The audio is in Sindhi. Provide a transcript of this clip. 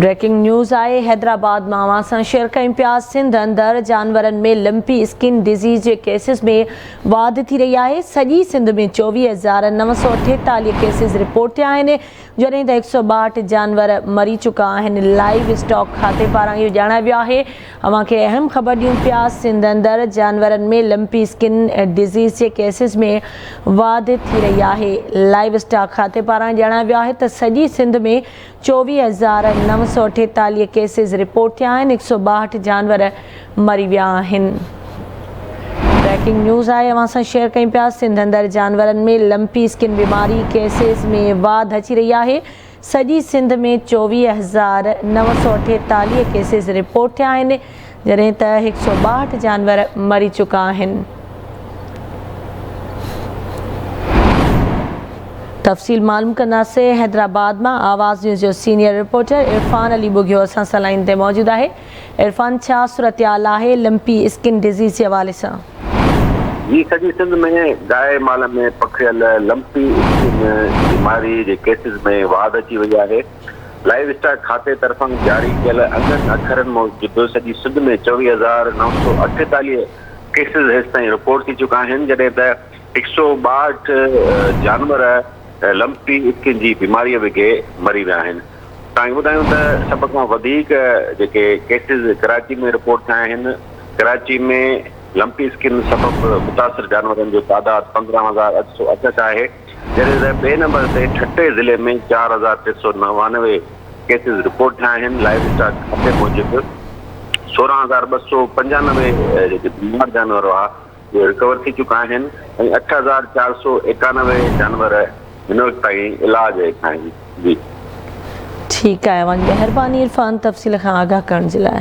بريڪنگ نيوز آهي حيدرآباد مان اوهان سان شيئر ڪيون پيا سنڌ اندر جانورن ۾ لمپي اسڪن ڊزيز جي ڪيسز ۾ واڌ ٿي رهي آهي سڄي سنڌ ۾ 24948 ڪيسز رپورٽ ٿيا آهن جڏهن ته 162 جانور مري چڪا آهن لائيو اسٽاڪ کاتي پاران اهو ڄاڻايو ويو آهي اوهان کي اهم خبر ڏيون پيا سنڌ اندر جانورن ۾ لمپي اسڪن ڊزيز جي ڪيسز ۾ واڌ ٿي رهي آهي. لائيو اسٽاڪ کاتي پاران ڄاڻايو ويو آهي ته سڄي سنڌ ۾ 24948 ڪيسز رپورٽ ٿيا آهن، 162 جانور مري ويا آهن. بريڪنگ نيوز آهي اوهان سان شيئر ڪيون پيا سنڌ اندر جانورن ۾ لمپي اسڪن بيماري ڪيسز ۾ واڌ اچي رهي آهي. سڄي سنڌ ۾ 24948 ڪيسز رپورٽ ٿيا آهن جڏهن ته 162 جانور مري چڪا آهن. تفصيل معلوم ڪنداسين حيدرآباد مان آواز نيوز جو سينيئر رپورٽر عرفان علي ٻگهيو اسان سان لائين تي موجود آهي عرفان ڇا صورتحال آهي لمپي اسڪن ڊزيز جي حوالي سان؟ جي سڄي سنڌ ۾ گائي مال ۾ پکڙيل لمپي اسڪن بيماري جي ڪيسز ۾ واڌ اچي وئي آهي. لائيو اسٽاڪ کاتي طرفان جاري ڪيل انگن اکرن موجب سڄي سنڌ ۾ 24948 ڪيسز هيستائين رپورٽ ٿي چڪا آهن جڏهن ته 162 جانور لمپي اسڪن جي بيماري وگهي مري ويا آهن. توهان کي ٻڌايون ته سڀ کان وڌيڪ جيڪي ڪيسز ڪراچي ۾ رپورٽ ٿيا آهن، ڪراچي ۾ لمپي اسڪن سبب متاثر جانورن جو تعداد 15868 آهي، جڏهن ته ٻئي نمبر تي ٺٽي ضلعي ۾ 4399 ڪيسز رپورٽ ٿيا آهن، لائيو اسٽاڪ کاتي موجب 16295 جيڪي بيمار جانور هئا اهي رڪور ٿي چڪا آهن ۽ 8491 جانور هن وقت تائين علاج هيٺ آهن. جي. ٺيڪ آهي اوهان جي مهرباني عرفان تفصيل کان آگاهه ڪرڻ جي لاء.